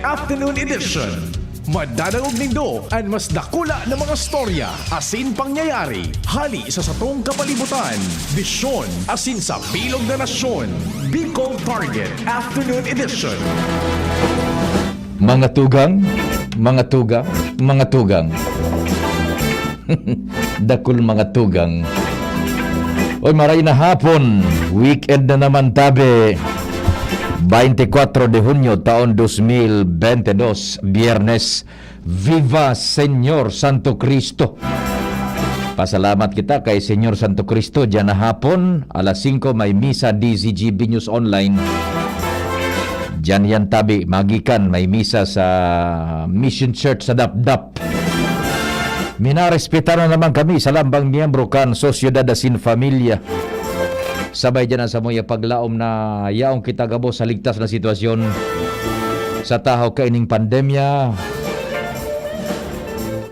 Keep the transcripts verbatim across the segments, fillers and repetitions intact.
Afternoon Edition. Madadangog nindo an mas dakula na mga storya asin pangyayari hali sa satong kapalibutan, bisyon asin sa bilog na nasyon. Bicol Target Afternoon Edition. Mga tugang, mga tugang, mga tugang. Dakul mga tugang. Oy, maray na hapon. Weekend na naman, tabi. Twenty-cuatro de Hunyo, taon dos mil bente dos, Biyernes. Viva Señor Santo Cristo! Pasalamat kita kay Señor Santo Cristo. Diyan na hapon, alas singko, may misa, D Z G B News Online. Diyan yan, tabi, magikan, may misa sa Mission Church sa Dapdap. Minarespetar na naman kami sa lambang miyembro kan Sociedad asin Familia. Sabay diyan ang samuya paglaom na yaon kita gabos sa ligtas na sitwasyon sa tahaw kaining pandemya.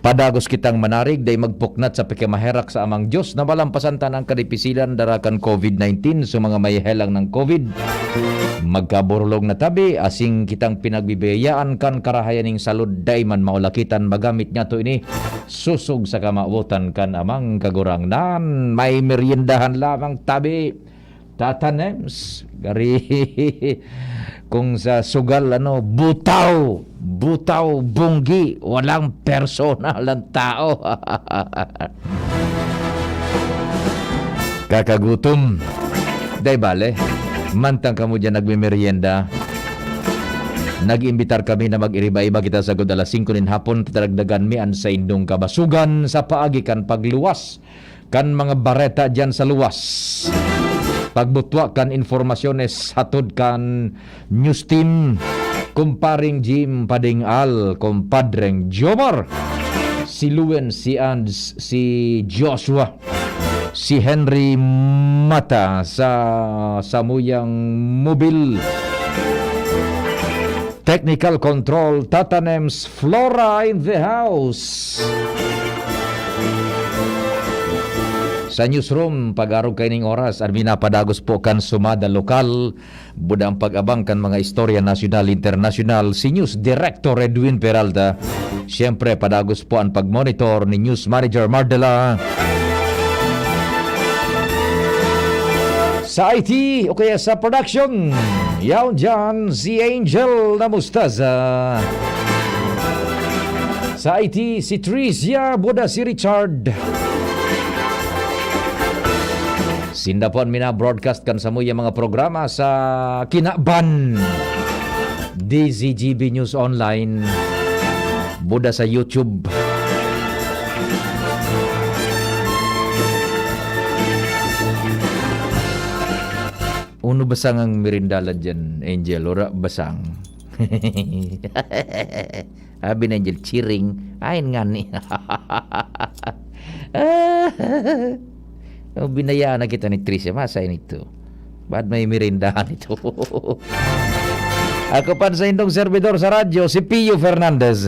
Padagos kitang manarig, dai magpuknat sa pakamaherak sa Amang Dios na malampasan ta ang kadipisilan dara kan COVID nineteen. So, mga may helang ng COVID, magkaburulog na tabi, asin kitang pinagbibiyayaan kan karahayan ning salud, dai man maulakitan, magamit niyato ini sosog sa kamawotan kan Amang Kagurangnan. May meryendahan lamang, tabi. Tata Nems, gari, kung sa sugal, ano, butaw, butaw, bunggi, walang personal ang tao. Kakagutom. Dai bale, mantang kamo diyan nagmemeryenda, nag-iimbitar kami na mag-iriba-iba kita sagkod alas singko nin hapon, tadaragdagan mi an saindong kabasogan sa paagi kan pagluwas kan mga bareta diyan sa luwas. Pagbutwa kan impormasyones hatod kan news team, Kumparing Jim Pading-al, Kumpadreng Jomar, si Luen, si Ands, si Joshua, si Henry Mata sa samuyang mobil. Technical control, Tata Nems, Flora in the house. Sa newsroom, pag-arog kaining oras, an minapadagos po kan sumada lokal, buda ang pag-abang kan mga istorya nasyonal, internasyonal, si News Director Edwin Peralta. Siyempre, padagos po ang pag-monitor ni News Manager Mardela. Sa I T o kaya sa production, yaon dyan si Angel na Mustaza. Sa I T, si Tricia, buda si Richard. Sinda po an mina-broadcast kan samuya mga programa sa kinaban. D Z G B News Online. Buda sa YouTube. Uno basang ang merindalan dyan, Angel? Ora basang. Abi ni Angel, chiring. Ayan nga ni. Oh, binayaan na kita ni Tricia. Masay nito. Ba't may merindahan ito? Ako pa sa indong servidor sa radyo, si Pio Fernandez.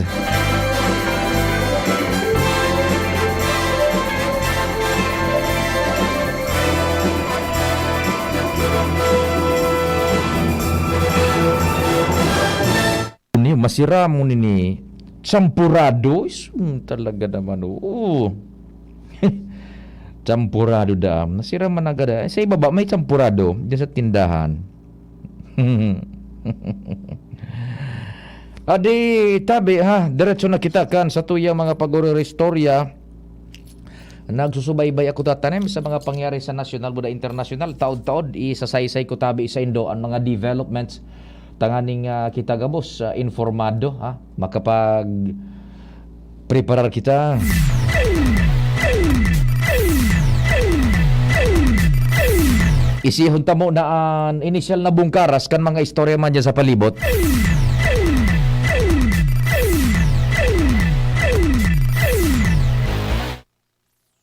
Ni, masira mo nini, champurado. Is, hmm, talaga naman, oo. Champurado daam. Nasira man agad, ah. Sa ibaba, may champurado. Diyan sa tindahan. Adi, tabi, ha. Diretso na kita kan sa tuyang mga pag-uristorya. Nagsusubaybay ako tatanim sa mga pangyari sa nasyonal, buda internasyonal. Taod-taod, isasaysay ko tabi sa indo ang mga developments. Tanganing, ah, kita gabos, ah, informado, ha? Makapag-preparar kita. Isihon ta mo na an inisyal na bungkaras kan mga istorya man dyan sa palibot.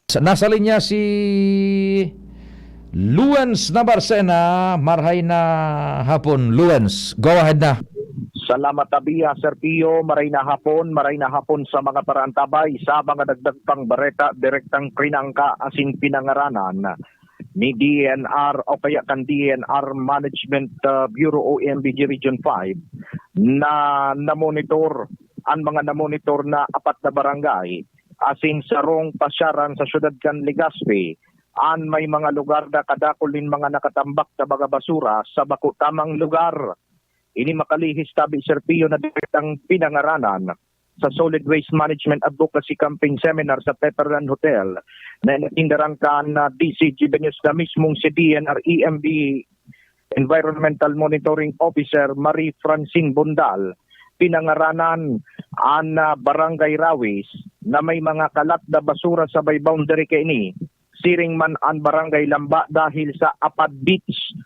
Sa, nasa linya si Luens Nabarcena. Marhay na hapon, Luens. Go ahead na. Salamat, Abia, Sir Pio. Maray na hapon, maray na hapon sa mga paraantabay. Sa mga dagdag pang bareta, direktang prinangka asin pinangaranan ni D N R o kaya kan D N R Management, uh, Bureau o M B G Region five. na namonitor an mga namonitor na apat na barangay asin sarong pasyaran sa siyudad kan Legazpi, an may mga lugar na kadakul nin mga nakatambak na mga basura sa bako tamang lugar. Ini makalihis tabi, Sir Pio, na direktang pinangaranan sa Solid Waste Management Advocacy Campaign Seminar sa Pepperland Hotel na inatindaran kan, ah, D C G Banyos na mismong si D N R E M B Environmental Monitoring Officer Marie Francine Bundal. Pinangaranan an, ah, Barangay Rawis na may mga kalat na basura sa may boundary kaini. Siring man an Barangay Lamba dahil sa Apad Beach,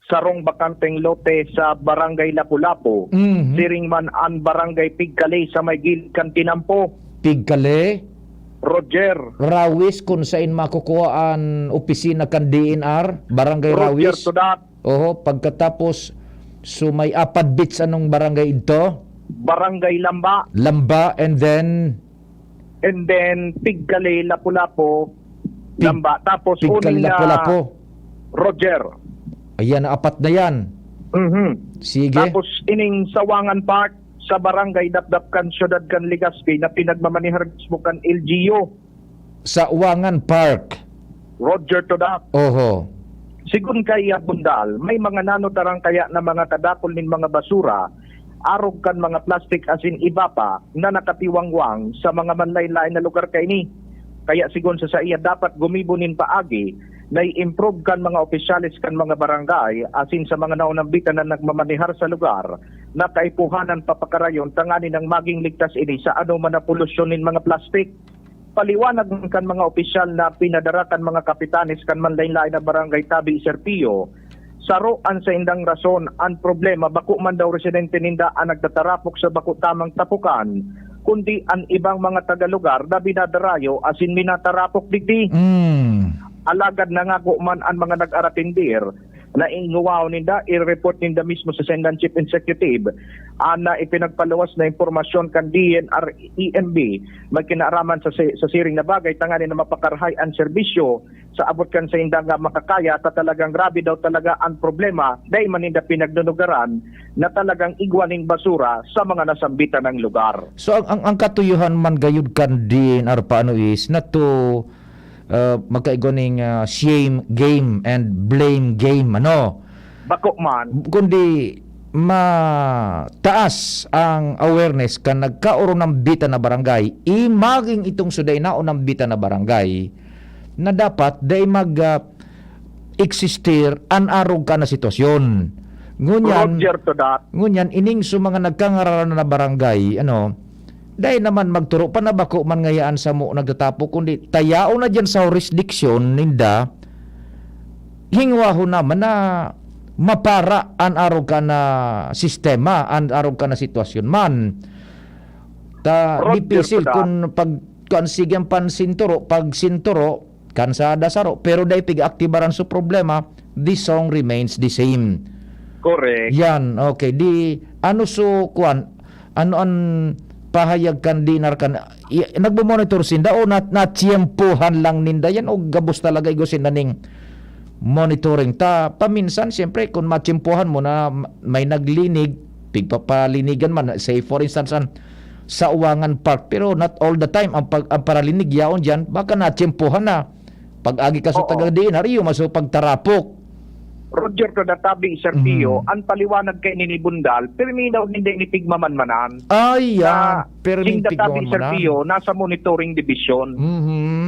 sarong bakanteng lote sa Barangay Lapu-Lapu. Mhm. Siring man an Barangay Pigkali sa may gilid kan tinampo. Pigkali? Roger. Rawis, kung sain makukuha an opisina kan D N R, Barangay Roger Rawis. To that. Oho, pagkatapos, so may Apad Beach, anong barangay ito? Barangay Lamba. Lamba, and then? And then, Pigkali, Lapu-Lapu, Pig-, Lamba. Tapos, Pigkali, uning, ah, Lapu-Lapu. Roger. Ayan, apat na yan. Mhm. Sige. Tapos, ining Sawangan Park, sa Barangay Dapdap kan Siyudad kan Legazpi na pinagmamanehar mismo kan L G U. Sawangan Park. Roger to that. Oho. Sigon kay Bundal, may mga nanotarang kaya na mga kadakul nin mga basura, arog kan mga plastik asin iba pa na nakatiwangwang sa mga manlaen-laen na lugar kaini. Kaya sigon sa saiya, dapat gumibo nin paagi na i-improve kan mga opisyales kan mga barangay asin sa mga naunambitan na nagmamanehar sa lugar na kaipuhanan papakarayon tanganing maging ligtas ini sa anoman na polusyon nin mga plastik. Paliwanag man kan mga opisyal na pinadara kan mga kapitanes kan manlaen-laen na barangay tabi, Sir Pio, saro an saindang rason. An problema, bako man daw residente ninda an nagtatarapok sa bako tamang tapokan, kundi an ibang mga taga-lugar na binadarayo asin minatarapok digdi. Mm. Alagad nangako man an mga nag-aratindir na inguwaon ninda, i-report ninda mismo sa saindang chief executive an, ah, ipinagpaluwas na impormasyon kan D N R E M B may kinaaraman sa si-, sa siring na bagay tanganing na mapakarahay an serbisyo sa abot kan saindang, ah, makakaya, ta talagang grabe daw talaga an problema, dai man ninda pinagnunugaran na talagang igwa nin basura sa mga nasambitan nang lugar. So, ang, ang, ang katuyohan man gayud kan D N R paano is na to, ah, magkaigwa ning, ah, shame game and blame game, ano? Bako man. Kundi mataas ang awareness kan nagkaorunambitan na barangay, i maging itong suday na unambitan na barangay, na dapat dai mag, ah, existir an arog ka na sitwasyon. Ngunyan, Roger to that. Ngunyan, ining so mga nagkangaranan na barangay, ano, dai naman magturo pa na bako man ngayaan samo nagtatapok, kundi tayaon na diyan sa jurisdiction ninda, hingwahon naman na mapara an arog ka na sistema, an arog ka na sitwasyon man. Ta, Roger dipisil to that. Kung pag, kung sige ang pansinturo, pagsinturo, kansada saro, pero dai piga-aktibaran so problema, the song remains the same. Correct. Yan, okay. Di, ano so, kwan, ano an pahayag kan D N R kan, i-, nagmo-monitor sinda o nat-, natiyempohan lang ninda yan o gabos talaga igwa sinda ning monitoring? Ta, paminsan, siyempre, kung matiyempohan mo na may naglinig, pigpapalinigan man, say for instance, an, sa Uwangan Park, pero not all the time ang pag-, ang paralinig yaon diyan, baka natiyempohan na. Pag-agi ka sa Oo. Taga D N R, iyo, maso pagtarapok. Roger, kada tabi, Sir Mhm. Pio, ang paliwanag kay ni Bundal, pirmi daw hindi ni pigmamanmanan. Ay, yan. Na Pirming sinda tabi, Sir pigmamanmanan. Pio, nasa monitoring division. Mhm.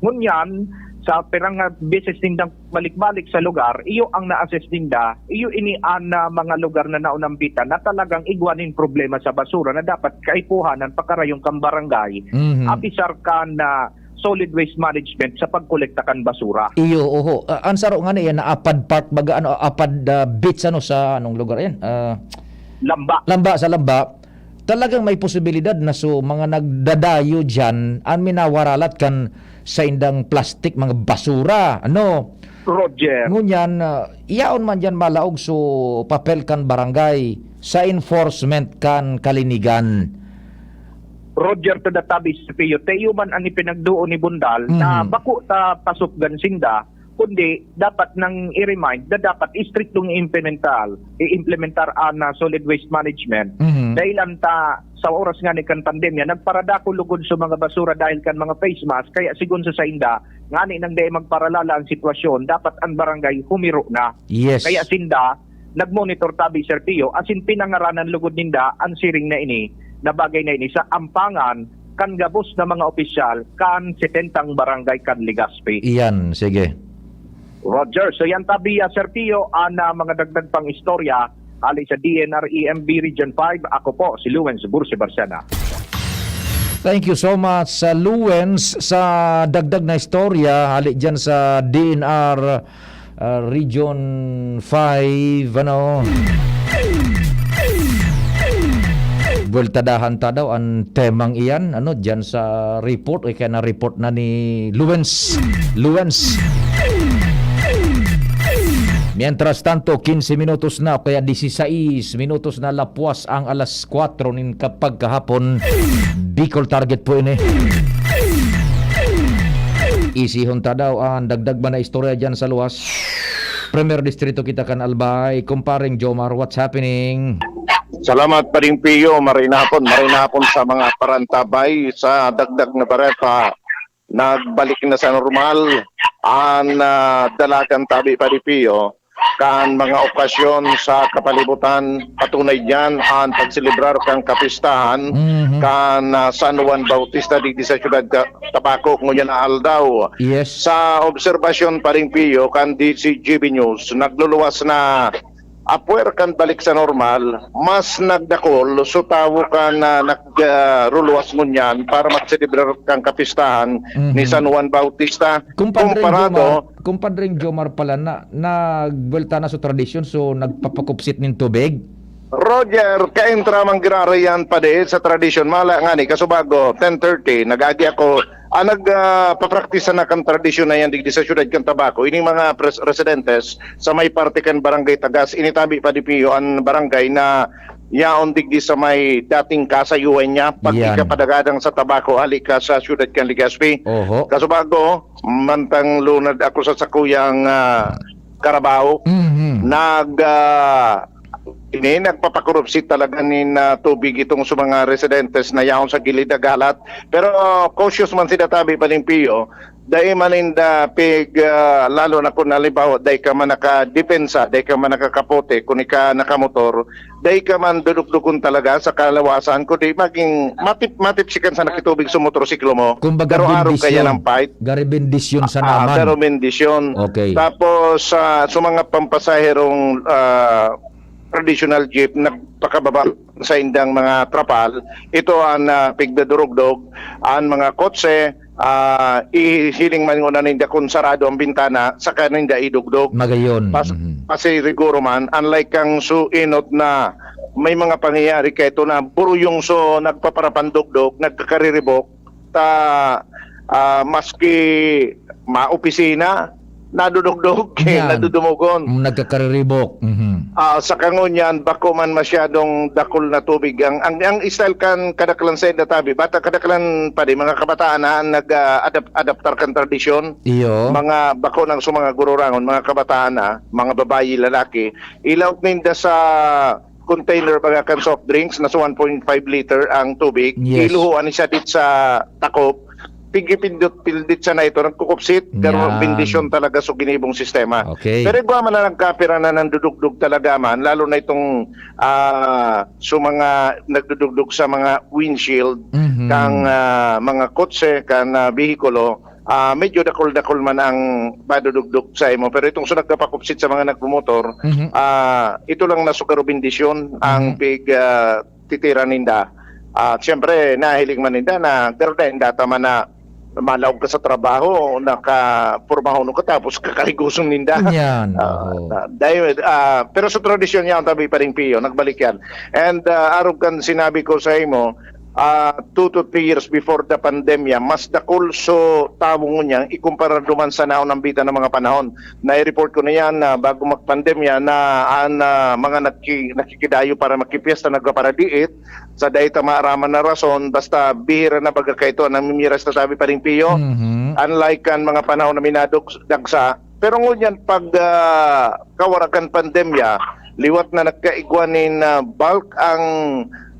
Ngunyan, sa pirang nga beses nindang balik-balik sa lugar, iyo ang na-assess ninda, iyo ini an, ah, mga lugar na naunambitan na talagang igwa nin problema sa basura na dapat kaipuhanan pakarayon kan barangay. Mhm. Apisar kan, ah, solid waste management sa pagkolekta kan basura. Iyo, oho. Ah, ang saro nga na yan, na Apad Park, baga, ano, Apad, ah, Beach, ano, sa anong lugar yan? Ah, Lamba. Lamba, sa Lamba. Talagang may posibilidad na so mga nagdadayo diyan, an minawaralat kan saindang plastik, mga basura, ano? Roger. Ngunyan, ah, yaon man diyan malaog so papel kan barangay sa enforcement kan kalinigan. Roger, to the tabi, Sir Pio. Tayo man an ipinagduo ni Bundal na Mhm. bako ta pasupgan sinda, kundi dapat nang i-remind na dapat istriktong i-implementar, i-implementar an, ah, solid waste management. Mhm. Dahil anta sa oras nga ni kan pandemya, nagparadako lugod sa mga basura dahil kan mga face mask, kaya sigon sa sainda, ngani nang dai magparalala ang sitwasyon, dapat ang barangay humiro na. Yes. Kaya sinda, nagmonitor tabi, Sir Pio, asin pinangaranan lugod ninda an siring na ini, na bagay na ini sa ampangan kan gabos na mga opisyal kan setentang barangay kan Legazpi. Iyan, sige. Roger, so yan tabi, ah, Sir Pio, an, ah, mga dagdag pang istorya hali sa D N R E M B Region five. Ako po si Lawrence Bursi Barcena. Thank you so much, sa Lawrence, sa dagdag na istorya hali dyan sa D N R, ah, Region five, ano. Buweltadahan ta daw an temang iyan, ano, dyan sa report, o kaya na-report na ni Lawrence. Lawrence. Mientras tanto, quince minutos na, o kaya dieciséis minutos na lapwas ang alas kwatro nin kapagkahapon. Bicol Target po ini. Isihon ta daw an dagdag man na istorya dyan sa luwas. Primer Distrito kita kan Albay. Kumpareng Jomar, what's happening? Salamat, Paring Pio. Maray na hapon, maray na hapon sa mga parantabay. Sa dagdag na bareta, nagbalik na sa normal an, ah, dalagan tabi, Paring Pio, kan mga okasyon sa kapalibutan. Patunay diyan an pagselebrar kan kapistahan Mhm. kan, ah, San Juan Bautista digdi sa siyudad ka-, Tabaco ngunyan na aldaw. Yes. Sa obserbasyon, Paring Pio, kan D Z G B News, nagluluwas na apwera kan balik sa normal, mas nagdakol so tawo kan, ah, nag-, ah, ruluwas ngunyan para magselebrar kan kapistahan ni Mhm. San Juan Bautista. Kumpadre Jomar, Kumpadre Jomar pala na, nagbuwelta na sa tradisyon, so nagpapakupsit nin tubig? Roger, kaintra man giraray yan, padi, sa tradisyon. Mala ngani, kasubago, ten thirty, nag-agi ako, ah, nag, ah, papraktisan na kan tradisyon na yan digdi sa siyudad kan Tabaco. Ining mga pres-, residentes sa may parte kan Barangay Tagas, ini tabi, Padi Pio, an barangay na yaon digdi sa may dating kasayuhan niya, pag Yan. ika padagadang sa Tabaco, hali ka sa siyudad kan Legazpi. Oho. Kasubago, mantang lunad ako sa sakuyang, ah, karabaw, Mhm. nag, ah, ini, nagpapakurupsit talaga nin, ah, tubig itong sa mga residentes na yaon sa gilid na galat. Pero cautious man sila tabi, Paring Pio, dai man ninda pig, ah, lalo na kung halimbawa, dai ka man nakadepensa, dai ka man nakakapote, kung ika nakamotor, dai ka man dudukdukon talaga sa kalawasan, kundi maging matip-, matipsikan sa nakitubig sa motorsiklo mo. Kumbaga, Pero arog kaya bendisyon. ng fight. Gari bendisyon sana Ah, man. pero bendisyon. Okay. Tapos, ah, sa mga pampasaherong, ah, traditional jeep, nagpakababa sa indang mga trapal, ito ang, ah, pigdadurugdog, ang mga kotse, ah, ihiling man nguna ninda kung sarado ang bintana, saka ninda idugdog. Magayon. Pas-, Mhm. Pasiriguro man, unlike kang suinot na may mga pangyayari kaito na buruyong so nagpaparapandugdog, nagkakariribok, ta, ah, maski maopisina, nadudugdog, Yan. nadudumugon. Mm, nagkakariribok. Mhm. Ah, sa kangunyan, bako man masyadong dakul na tubig. Ang, ang, ang style kan kadaklan sa Edatabi, bata kadaklan pa di, mga kabataan na nag, ah, adap-, adaptar kan tradisyon. Iyo. Mga bako ng sa mga gururangon, mga kabataan na, mga babayi, lalaki, ilaot ninda sa container baga kan soft drinks na sa one point five liter ang tubig. Yes. Iluhoan siya dit sa takop. Pigipindot-pindit siya na ito, nagkukupsit, pero Yan. bendisyon talaga sa ginibong sistema. Okay. Pero igwa man na nagkapira na nandudugdog talaga man, lalo na itong, ah, sa mga nagdudugdog sa mga windshield, Mhm. kang, ah, mga kotse, kang, ah, bihikulo, ah, medyo dakul-dakul man ang madudugdog sa imo. Pero itong sa nagkapakupsit sa mga nagmumotor, Mhm. ah, ito lang na sugaro bendisyon ang Mhm. pig, ah, titira ninda. At siyempre, nahiling man ninda na garo na indata man na malaog ka sa trabaho, nakapurmahon ka, tapos kakarigosong ninda. Yan, Ah, oo. na, dahil, ah, pero sa tradisyon niya, ang tabi pa rin, Pio, nagbalik yan. And, ah, arog kan sinabi ko sa imo, ah, two to three years before the pandemya, mas dakul so tawo ngunyan ikumpara duman sa naunang bita ng mga panahon. Nai-report ko na yan na bago magpandemya na ang, ah, mga nagki-, nakikidayo para magkipyesta, nagpaparadiit, sa dai ta maaraman na rason, basta bihira na baga kaito ang namimiras na tabi pa rin, Pio. Mhm. Unlike kan mga panahon na minadog-, dagsa, Pero ngunyan pag, ah, kawara kan pandemya, liwat na nagkaigwa nin, ah, bulk ang,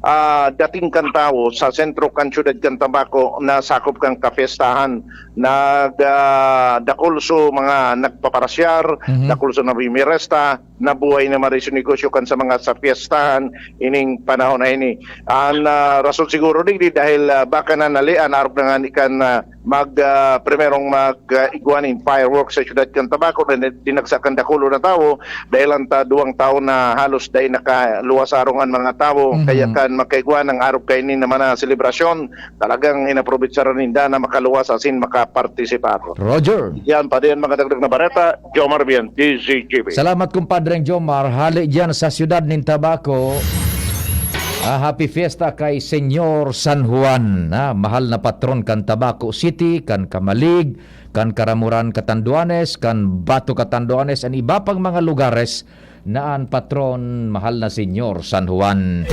ah, dating kan tawo sa sentro kan siyudad kan Tabaco na sakop kan kapiestahan. Nag, ah, dakul so mga nagpaparasyar, Mhm. dakul so namimiresta, nabuhay na maray so negosyo kan sa mga sa piyestahan ining panahon na ini. An, ah, rason siguro digdi dahil, ah, baka na nali an arog na ngani kan, ah, mag, ah, primerong mag, ah, igwa nin fireworks sa siyudad kan Tabaco na dinagsa kan dakulo na tawo dahil an ta duwang tawo na halos dai nakaluwas arong an mga tawo. Mhm. Kaya kan magkaigwa ng arog kaini naman na selebrasyon, talagang inaprobetsaran ninda na makaluwas asin makapartisipar. Roger. Yan pa din mga dagdag na bareta, Jomar Bian, D Z G B. Salamat, kumpadreng Jomar. Hali diyan sa siyudad nin Tabaco. Ah, happy fiesta kay Señor San Juan, ah, mahal na patron kan Tabaco City, kan Camalig, kan Caramoran, Catanduanes, kan Bato, Catanduanes, an iba pang mga lugares na an patron, mahal na Señor San Juan.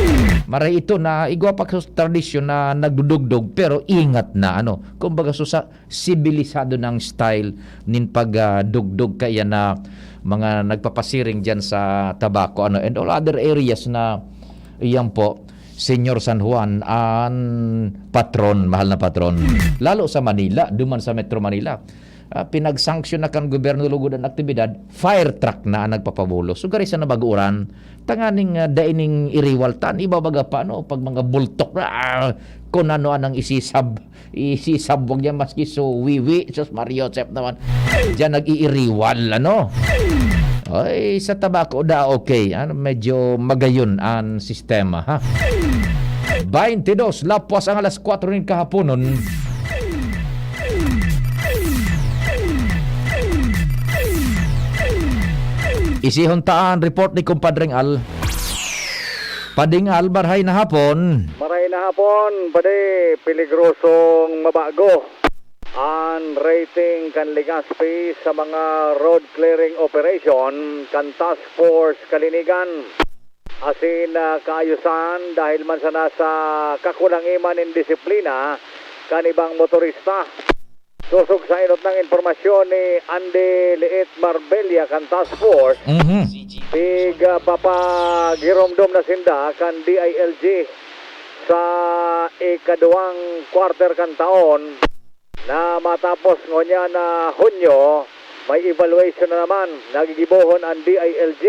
Maray ito na igwa pa sa tradisyon na nagdudugdog, pero ingat na, ano, kumbaga, susa-, sibilisado na ang style nin pag, ah, dugdog kaya na mga nagpapasiring diyan sa Tabaco, ano, and all other areas na iyan po, Señor San Juan an patron, mahal na patron. Lalo sa Manila, duman sa Metro Manila. Ah, pinagsanksyon na kan gobyerno lugod an aktibidad, fire truck na an nagpapabulos. So, gari sa nabag-uran, tanganing, ah, dai ning iriwal ta, an iba baga pa, no, pag mga bultok na, ah, kun ano anang isisab-, isisabwag niya, maski so wiwi, sus, Mario Joseph naman. Diyan nag-iiriwal, ano? Ay, sa Tabaco da, okay. Ano, medyo magayon an sistema, ha? Baintidos, lapwas ang alas kwatro nin kahaponon. Isihon ta an report ni Kumpadreng Al. Pading Al, marhay na hapon. Maray na hapon, padi, peligrosong mabago an rating kan Legazpi sa mga road clearing operation kan Task Force Kalinigan asin, ah, kaayusan dahil man sana sa kakulangiman nin disiplina kan ibang motorista. Sosog sa inot nang impormasyon ni Andy Liit Marbella kan Task Force, Mhm. pig, ah, papagiromdom na sinda kan D I L G sa ikaduwang quarter kan taon na matapos ngunyan na Hunyo, may evaluation na naman na gigibohon an D I L G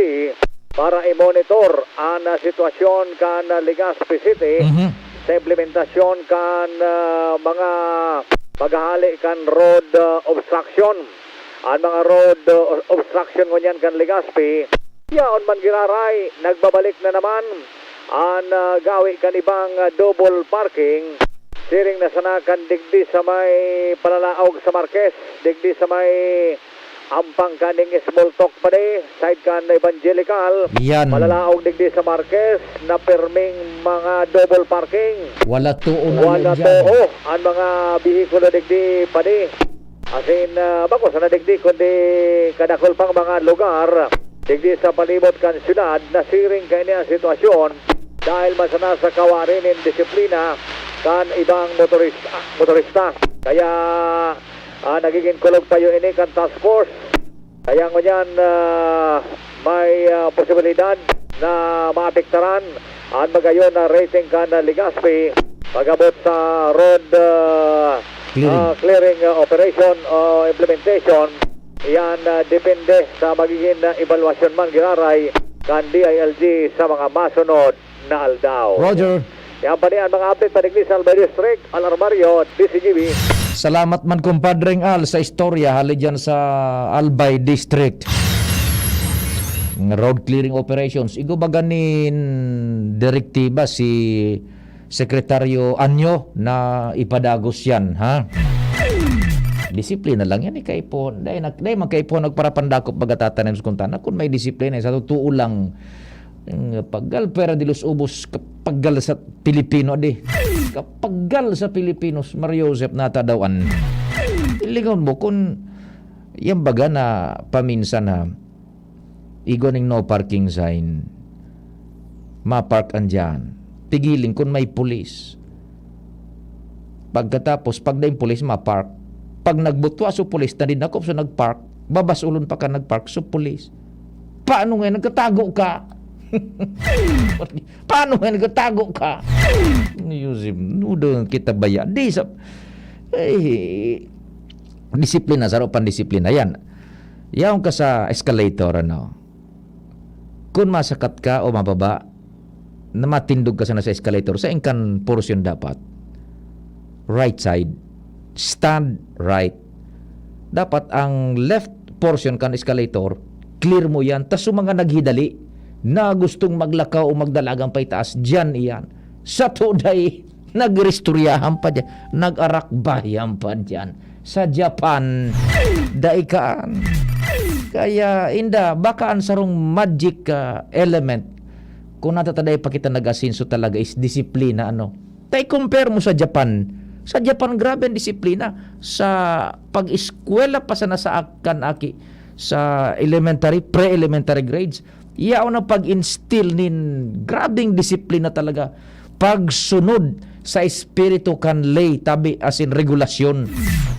para i-monitor an, ah, sitwasyon kan, ah, Legazpi City Mhm. sa implementasyon kan, ah, mga paghahali kan road, ah, obstruction. An mga road, ah, obstruction ngunyan kan Legazpi, yaon man giraray, nagbabalik na naman an, ah, gawi kan ibang, ah, double parking. Siring na sana kan digdi sa may palalaog sa Marquez, digdi sa may ampang kaning Small Talk pa di, side kan Evangelical. Yan. Palalaog digdi sa Marquez, na pirming mga double parking. Wala tuo na Wala yan dyan. tuo ang mga bihikulo digdi pa di. Asin, ah, bako sana digdi, kundi kadakul pang mga lugar digdi sa palibot kan syudad na siring kaini ang sitwasyon dahil man sana sa kawari nin disiplina kan ibang motorista, motorista. Kaya, ah, nagiging kulog payo ini kan task force. Kaya ngunyan, ah, may, ah, posibilidad na maapektaran an magayon na rating kan, ah, Legazpi pag-abot sa road, ah, Clearing. ah, clearing, ah, operation o implementation. Iyan, ah, depende sa magiging, ah, ebalwasyon man giraray kan D I L G sa mga masunod na aldaw. Roger. Yan pa ni ang mga update padigdi sa Albay District, Al Armario, D Z G B. Salamat man, kumpadreng Al, sa istorya hali dyan sa Albay District. Ng road clearing operations. Igo ba ganin direktiba si Sekretaryo Anyo na ipadagos yan, ha? Disiplina lang yan, eh, kaipo. Dahil, nag-, dahil man kaipo nagparapandakop baga tatanim sa kuntana. Kung may disiplina, sa totoo lang, Ang paggal pera de los ubos, kapagal sa Pilipino, di. Kapagal sa Pilipinos, Mario Joseph, natadawan. Lingon mo kung yan baga na paminsan na igwa ning no parking sign, mapark andyan. Pigiling kung may pulis. Pagkatapos, pag daing pulis, mapark. Pag nagbutwa so pulis, na dinakop sa nagpark, Babasulon pa ka nagpark, so pulis. Paano nga nagkatago ka? Paano nga nagkatago ka? Yusip, nudo kita baya. Di sa, eh, disiplina, saro pan disiplina. Yan. Yaon ka sa escalator, ano. Kun masakat ka o mababa, na matindog ka sana sa escalator, sa ingkan portion dapat. Right side. Stand right. Dapat ang left portion kan escalator, clear mo yan. Tas yung mga naghidali na gustong maglakaw o magdalagan pa itaas, dyan iyan. Sa tuday, nagristoryahan pa dyan. Nag-arakbayan pa dyan. Sa Japan, dai kaan. Kaya, inda, baka ang sarong magic, ah, element, kung natataday pa kita nag-asenso talaga is disiplina, ano. Ta i-compare mo sa Japan. Sa Japan, grabe ang disiplina. Sa pag-eskwela pa sana sa ak-, kan aki, sa elementary, pre-elementary grades, yaon ang pag-instill nin grabeng disiplina talaga. Pagsunod sa espiritu kan ley, tabi, asin regulasyon.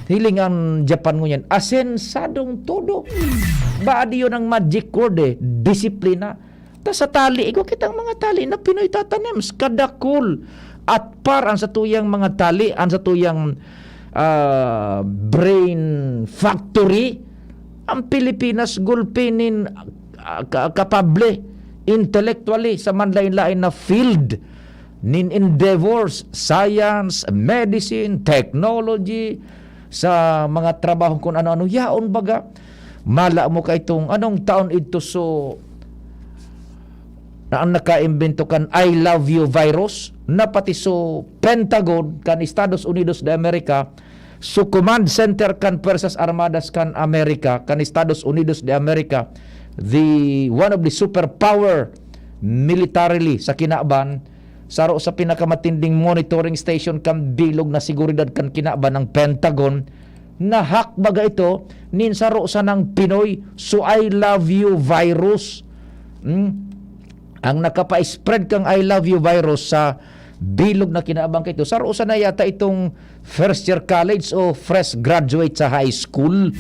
Hiling ang Japan ngunyan, asensadong todo. Badi yun ang magic word eh, disiplina. Ta sa tali, igwa kitang mga tali na Pinoy tatanim, kadakul. At par ang satuyang mga tali, ang satuyang, ah, brain factory, ang Pilipinas gulpi nin, ah, ka-, kapable intellectually sa manlain-lain na field nin endeavors, science, medicine, technology, sa mga trabaho kung ano-ano. Yaon baga, mala mo ka itong anong taon idto so na ang nakaimbento kan I love you virus, na pati so Pentagon kan Estados Unidos de America, so command center kan Puwersas Armadas kan Amerika, kan Estados Unidos de America, the one of the superpower militarily sa kinaban, saro sa pinakamatinding monitoring station kan bilog na seguridad kan kinaban, ang Pentagon, na-hack baga ito nin saro sanang Pinoy, so I love you virus. Hmm? Ang nakapa-spread kang I love you virus sa bilog na kinaban kaito, saro sana yata itong first year college o fresh graduate sa high school.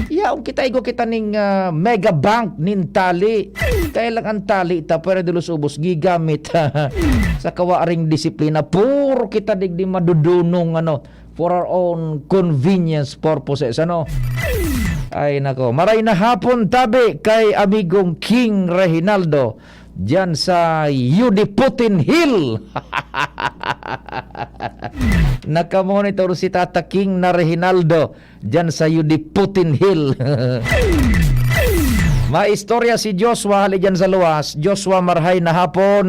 Yaon kita, igwa kita ning, ah, mega bank nin tali. Kaya lang ang tali ta, pwede dulos ubos, gigamit sa kawaring disiplina. Puro kita digdi madudunong, ano, for our own convenience purposes, ano? Ay, nako. Maray na hapon, tabi, kay amigong King Reginaldo, diyan sa Yudiputin Hill. Nakamonitor si Tata King na Reginaldo, diyan sa Yudiputin Hill. May istorya si Joshua, hali diyan sa luwas. Joshua, marhay na hapon.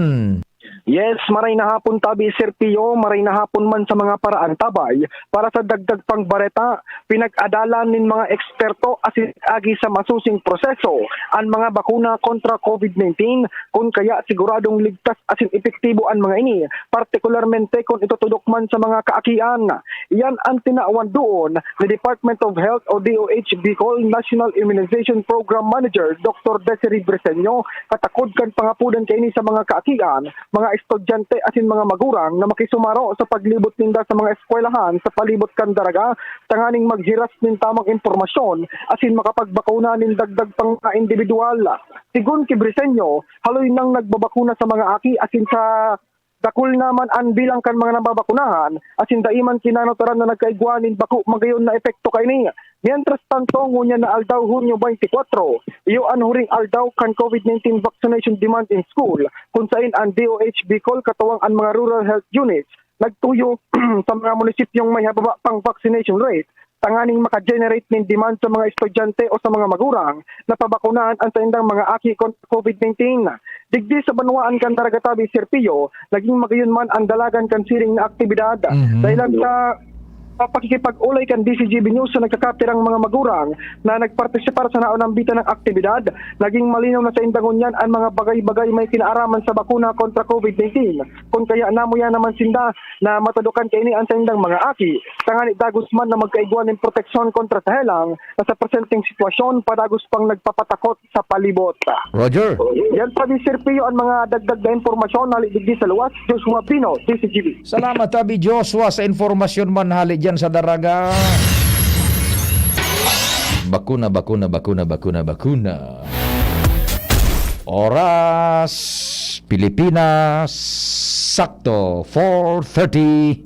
Yes, maray na hapon, tabi, Sir Pio. Maray na hapon man sa mga paraagtabay. Para sa dagdag pang bareta, pinag-adalan nin mga eksperto asin agi sa masusing proseso an mga bakuna kontra COVID nineteen, kun kaya siguradong ligtas asin epektibo an mga ini, partikularmente kun itutudok man sa mga kaakian. Iyan an tinawan duon ni Department of Health o D O H Bicol National Immunization Program Manager, Doktor Desiree Briseño, katakod kan pangapodan kaini sa mga kaakian, mga estudyante asin mga magurang na makisumaro sa paglibot ninda sa mga eskwelahan sa palibot kan Daraga tanganing maghiras nin tamang impormasyon asin makapagbakuna nin dagdag pang mga individual. Sigon ki Briseño, haloy nang nagbabakuna sa mga aki asin sa dakul naman an bilang kan mga nababakunahan, asin dai man kinanotaran na nagkaigwa nin bako magayon na epekto kaini. Mientras tanto, ngunyan na aldaw, Hunyo twenty-four, iyo an huring aldaw kan COVID nineteen vaccination demand in school, kun sain an D O H Bicol katuwang an mga rural health units nagtuyo sa mga munisipyong may hababa pang vaccination rate tanganing maka-generate nin demand sa mga estudyante o sa mga magurang na pabakunahan an saindang mga aki kontra COVID nineteen. Digdi sa banwaan kan Daragatabi, Sir Pio, naging magayon man ang dalagan kan siring na aktibidad. Mhm. Dahilan sa pakikipag-ulay kan D C G B News sa nagkakapirang mga magurang na nagpartisipar sa naunang bita ng aktibidad, naging malinaw na sa indangon niyan ang mga bagay-bagay may kinaaraman sa bakuna kontra COVID nineteen. Kun kaya namuya naman sinda na matudukan kaini an saindang mga aki, tangani dagos man na magkaigwa nin proteksyon kontra sa helang na sa presenteng sitwasyon padagos pang nagpapatakot sa palibot. Roger. Yan pa ni Sir Pio ang mga dagdag na impormasyon hali digdi sa luwas. Joshua Pino, D C G B. Salamat, Abi Joshua, sa informasyon man hali dyan sa Daraga. Bakuna, bakuna, bakuna, bakuna, bakuna. Oras, Pilipinas, sakto, four thirty.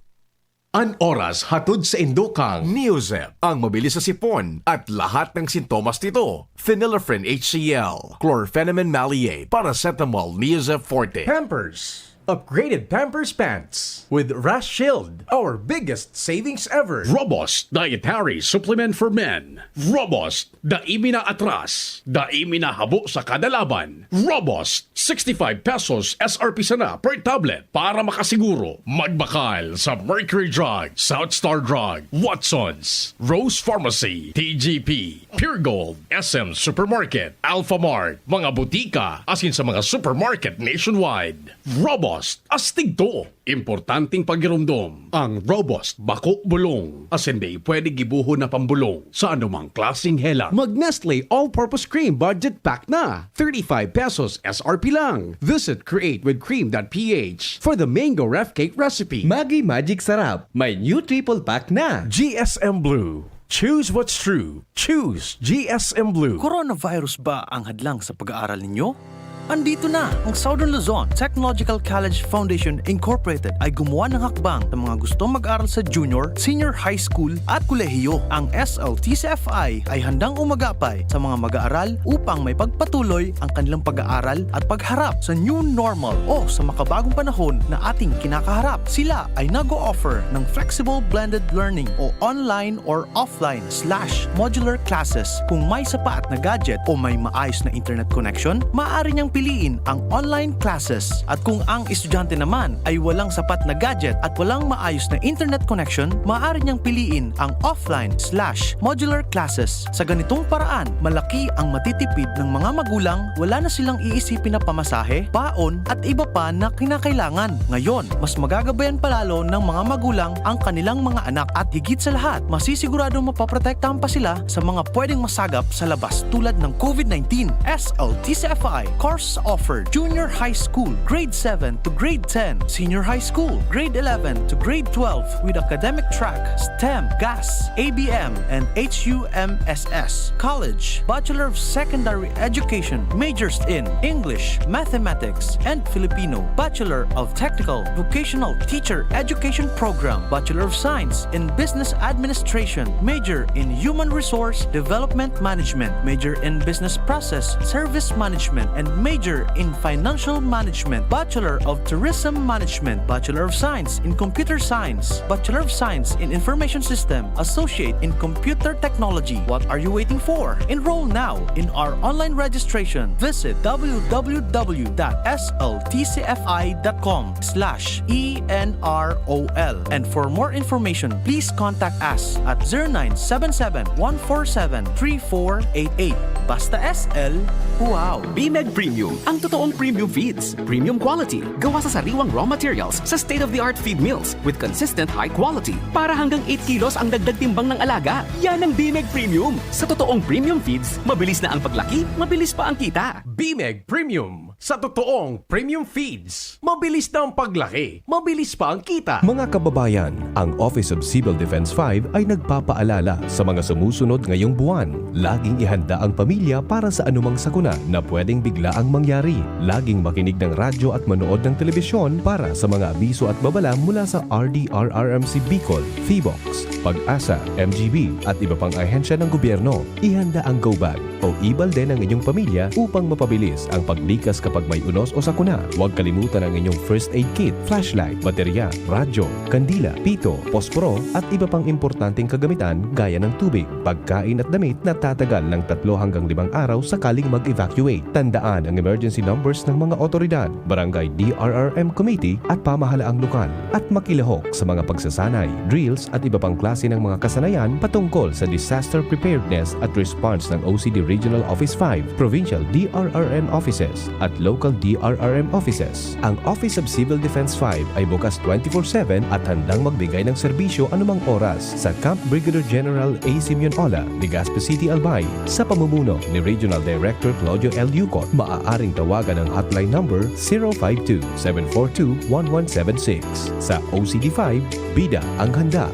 An oras hatod sa indokang Neozep, ang mabilis sa sipon at lahat ng sintomas nito. Phenylephrine H C L, chlorphenamine maleate, paracetamol, Neozep Forte. Pampers. Upgraded Pampers Pants with Rash Shield, our biggest savings ever. Robust Dietary Supplement for Men. Robust, dai mi na atras, dai mi na habo sa kada laban. Robust, sixty-five pesos S R P sana per tablet para makasiguro. Magbakal sa Mercury Drug, South Star Drug, Watsons, Rose Pharmacy, T G P, Pure Gold, S M Supermarket, Alpha Mart, mga butika, asin sa mga supermarket nationwide. Robust, astig to! Importanteng pagiromdom, ang Robust bako bulong, asin dai pwede gibohon na pambolong sa anumang klaseng helang. Mag Nestle All-Purpose Cream Budget Pack na, thirty-five pesos S R P lang. Visit create with cream dot P H for the mango ref cake recipe. Maggi Magic Sarap, may new triple pack na. G S M Blue. Choose what's true. Choose G S M Blue. Coronavirus ba ang hadlang sa pag-aaral ninyo? Andito na! Ang Southern Luzon Technological College Foundation Incorporated ay gumawa ng hakbang sa mga gustong mag-aral sa junior, senior high school at kolehiyo. Ang S L T C F I ay handang umagapay sa mga mag-aaral upang maipagpatuloy ang kanilang pag-aaral at pagharap sa new normal o sa makabagong panahon na ating kinakaharap. Sila ay nag-o-offer ng flexible blended learning o online or offline slash modular classes. Kung may sapat na gadget o may maayos na internet connection, maaari niyang piliin ang online classes. At kung ang estudyante naman ay walang sapat na gadget at walang maayos na internet connection, maaari niyang piliin ang offline slash modular classes. Sa ganitong paraan, malaki ang matitipid ng mga magulang, wala na silang iisipin na pamasahe, baon, at iba pa na kinakailangan. Ngayon, mas magagabayan pa lalo ng mga magulang ang kanilang mga anak at higit sa lahat, masisiguradong mapoprotektahan pa sila sa mga pwedeng masagap sa labas tulad ng COVID nineteen. S L T C F I course offered: Junior High School, Grade seven to Grade ten, Senior High School, Grade eleven to Grade twelve, with academic track STEM, GAS, A B M, and H U M S S. College, Bachelor of Secondary Education, majors in English, Mathematics, and Filipino, Bachelor of Technical Vocational Teacher Education Program, Bachelor of Science in Business Administration, major in Human Resource Development Management, major in Business Process Service Management, and major in Financial Management, Bachelor of Tourism Management, Bachelor of Science in Computer Science, Bachelor of Science in Information System, Associate in Computer Technology. What are you waiting for? Enroll now in our online registration. Visit w w w dot s l t c f i dot com slash e n r o l. And for more information, please contact us at zero nine seven seven, one four seven, three four eight eight. Basta S L, wow! BMEG Premium, ang totoong premium feeds. Premium quality, gawa sa sariwang raw materials, sa state-of-the-art feed mills, with consistent high quality. Para hanggang eight kilos ang dagdag timbang ng alaga. Yan ang BMEG Premium. Sa totoong premium feeds, mabilis na ang paglaki, mabilis pa ang kita. BMEG Premium. Sa totoong premium feeds, mabilis na ang paglaki, mabilis pa ang kita. Mga kababayan, ang Office of Civil Defense five ay nagpapaalala sa mga sumusunod ngayong buwan. Laging ihanda ang pamilya para sa anumang sakuna na pwedeng biglaang mangyari. Laging makinig ng radyo at manood ng telebisyon para sa mga abiso at babala mula sa R D R R M C Bicol, PHIVOLCS, PAGASA, M G B, at iba pang ahensya ng gobyerno. Ihanda ang go bag o e-balde ng inyong pamilya upang mapabilis ang paglikas kapag may unos o sakuna. Huwag kalimutan ang inyong first aid kit, flashlight, baterya, radyo, kandila, pito, posporo, at iba pang importanteng kagamitan gaya ng tubig, pagkain at damit na tatagal ng tatlo hanggang limang araw sakaling mag-evacuate. Tandaan ang emergency numbers ng mga otoridad, barangay D R R M committee at pamahalaang lokal, at makilahok sa mga pagsasanay, drills at iba pang klase ng mga kasanayan patungkol sa disaster preparedness at response ng O C D Regional Office five, Provincial D R R M Offices, at Local D R R M Offices. Ang Office of Civil Defense five ay bukas twenty-four seven at handang magbigay ng serbisyo anumang oras sa Camp Brigadier General A. Simeon Ola, Legazpi City, Albay, sa pamumuno ni Regional Director Claudio L. Yucot. Maaaring tawagan ang hotline number zero five two, seven four two, one one seven six. Sa O C D five, bida ang handa.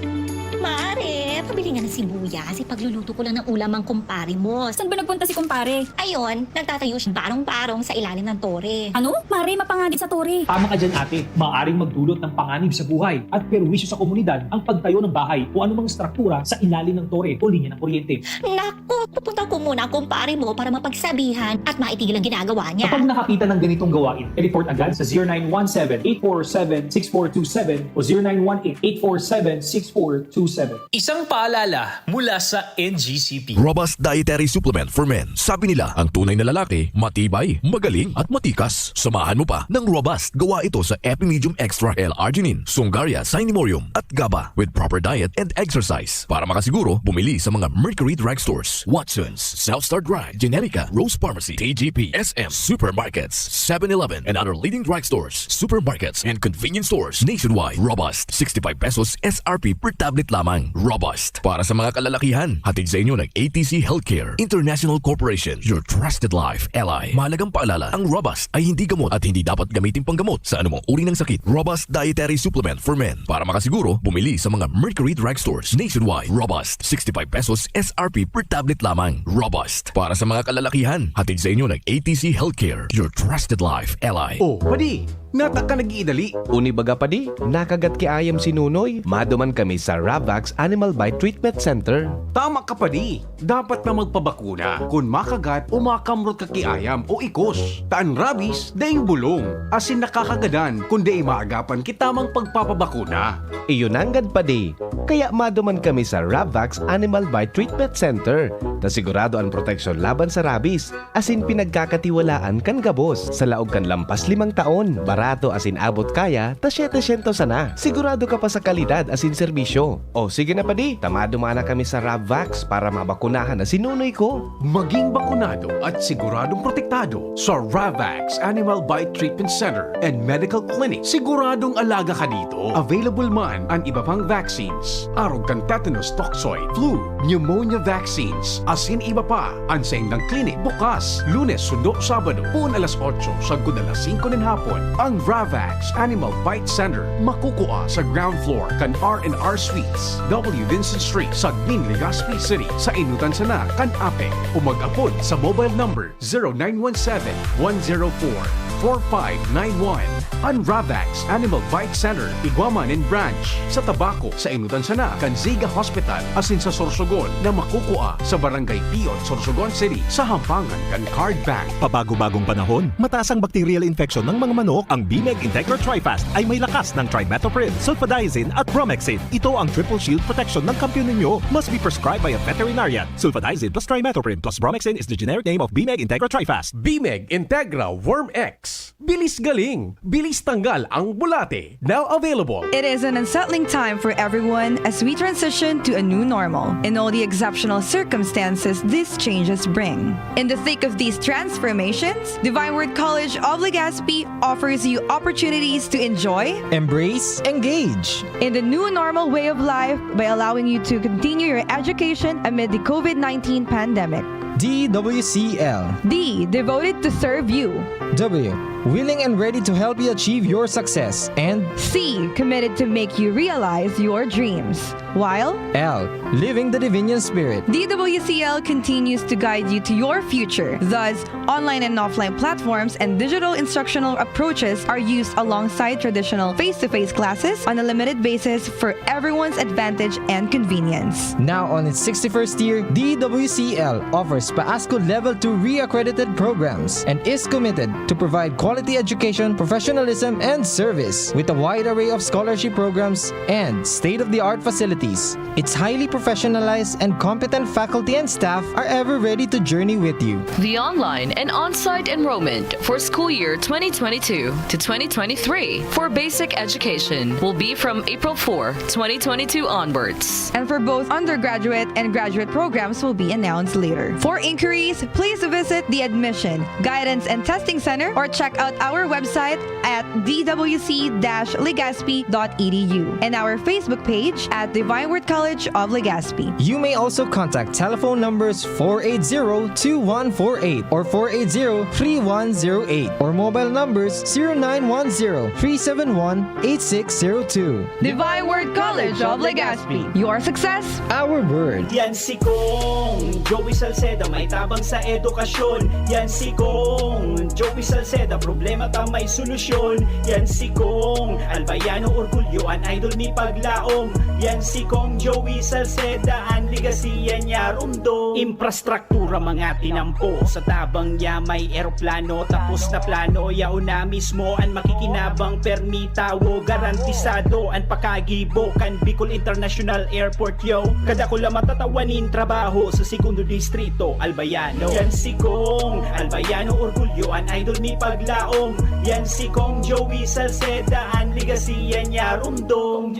Mare, pabili nga na Sibuyas, ipagluluto ko lang ng ulam ang kumpare mo. Saan ba nagpunta si kumpare? Ayun, nagtatayo siya barong-barong sa ilalim ng tore. Ano? Mare, mapangagit sa tore. Tama ka dyan, ate. Maaaring magdulot ng panganib sa buhay at perwisyo sa komunidad ang pagtayo ng bahay o anumang struktura sa ilalim ng tore o linya ng kuryente. Naku, pupunta ko muna ang kumpare mo para mapagsabihan at maitigil ang ginagawa niya. Kapag nakakita ng ganitong gawain, report agad sa zero nine one seven, eight four seven, six four two seven o zero nine one eight, eight four seven, six four two seven. Isang paalala mula sa N G C P. Robust Dietary Supplement for Men. Sabi nila, ang tunay na lalaki, matibay, magaling, at matikas. Samahan mo pa ng Robust. Gawa ito sa Epimedium Extra L-Arginine, Sungaria Cinemorium, at GABA with proper diet and exercise. Para makasiguro, bumili sa mga Mercury Drugstores, Watson's, South Star Drug, Generica, Rose Pharmacy, T G P, S M, supermarkets, seven eleven, and other leading drugstores, supermarkets, and convenience stores nationwide. Robust, sixty-five pesos S R P per tablet lamang. Robust. Para sa mga kalalakihan, hatid sa inyo ng A T C Healthcare International Corporation, your trusted life ally. Mahalagang paalala, ang Robust ay hindi gamot at hindi dapat gamitin panggamot sa anumang uri ng sakit. Robust Dietary Supplement for Men. Para makasiguro, bumili sa mga Mercury Drugstores nationwide. Robust, sixty-five pesos S R P per tablet lamang. Robust. Para sa mga kalalakihan, hatid sa inyo ng A T C Healthcare, your trusted life ally. Oh, padi, nata ka nag-iidali. Uni baga padi, nakagat ki ayam si Nunoy. Maduman kami sa Ravax Animal Bite Treatment Center. Tama ka padi, dapat na magpabakuna kun makagat o makamrot ka ki ayam o ikos. Ta an rabies, daing bulong, asin nakakagadan kun dai maagapan ki tamang pagpapabakuna. Iyo nanggad padi, kaya maduman kami sa Ravax Animal Bite Treatment Center, ta sigurado an proteksyon laban sa rabies, asin pinagkakatiwalaan kan gabos. Sa laog kan lampas limang taon, barato asin abot kaya ta setecientos sana. Sigurado ka pa sa kalidad asin serbisyo. O sige na padi, ta maduman na kami sa Ravax para mabakunahan na si Nunoy ko. Maging bakunado at siguradong protektado sa Ravax Animal Bite Treatment Center and Medical Clinic. Siguradong alaga ka dito. Available man an iba pang vaccines, arog kan tetanus toxoid, flu, pneumonia vaccines, asin iba pa. An saindang clinic bukas Lunes sundo Sabado, poon alas otso sagkod alas singko nin hapon. Ang Ravax Animal Bite Center makukua sa ground floor kan R and R Suites, W Vincent Street, Sagmin, Legazpi City, sa Inutan sana kan APEC, o mag-apod sa mobile number zero nine one seven, one zero four, four five nine one. An Ravax Animal Bite Center igwa man nin branch sa Tabaco, sa Inutan sana kan Ziga Hospital, asin sa Sorsogon na makukua sa Barangay Piot, Sorsogon City, sa hampangan kan Card Bank. Pabago-bagong panahon, mataas ang bacterial infection ng mga manok. Ang Bimeg Integra Trifast ay may lakas ng trimethoprim, sulfadiazine at bromhexine. Ito ang triple shield protection ng kampiyon ninyo. Must be prescribed by a veterinarian. Sulfadiazine plus trimethoprim plus bromhexine is the generic name of Bimeg Integra Trifast. Bimeg Integra Worm X. Bilis galing, bilis tanggal ang bulate. Now available. It is an unsettling time for everyone as we transition to a new normal and all the exceptional circumstances these changes bring. In the thick of these transformations, Divine Word College of Legazpi offers you opportunities to enjoy, Embrace, engage. in the new normal way of life by allowing you to continue your education amid the COVID nineteen pandemic. D W C L. D, devoted to serve you. W, willing and ready to help you achieve your success. And C, committed to make you realize your dreams. While L, living the Divinian Spirit. D W C L continues to guide you to your future. Thus, online and offline platforms and digital instructional approaches are used alongside traditional face-to-face classes on a limited basis for everyone's advantage and convenience. Now on its sixty-first year, D W C L offers PAASCU Level two re-accredited programs and is committed to provide quality education, professionalism, and service with a wide array of scholarship programs and state-of-the-art facilities. Its highly professionalized and competent faculty and staff are ever ready to journey with you. The online and on-site enrollment for school year twenty twenty-two to twenty twenty-three for basic education will be from April four, twenty twenty-two onwards. And for both undergraduate and graduate programs will be announced later. For inquiries, please visit the Admission, Guidance and Testing Center or check out our website at d w c dash legazpi dot e d u and our Facebook page at Divine Word College of Legazpi. You may also contact telephone numbers four eight zero two one four eight or four eight zero three one zero eight or mobile numbers zero nine one zero three seven one eight six zero two. Divine Word College of Legazpi. Your success, Our word. Yan si Kong Joey Salceda, may tabang sa edukasyon. Yan si Kong Joey Salceda, problema ta may solusyon. Yan si Kong Albayano, orgulyo, an idol mi paglaom. Yan si Kong Joey Salceda, an ligasiya niya rumdom. Infrastruktura, mga tinampo, sa tabang niya may eroplano. Tapos na plano, yaon na mismo an makikinabang. Permi tawo, garantisado an pakagibo kan Bicol International Airport, yo. Kadakula matatawa nin trabaho sa segundo distrito, Albayano. Yan si Kong Albayano, orgulyo, an idol mi paglaom. Yan si Kong Joey Salceda, an ligasiya niya rumdom.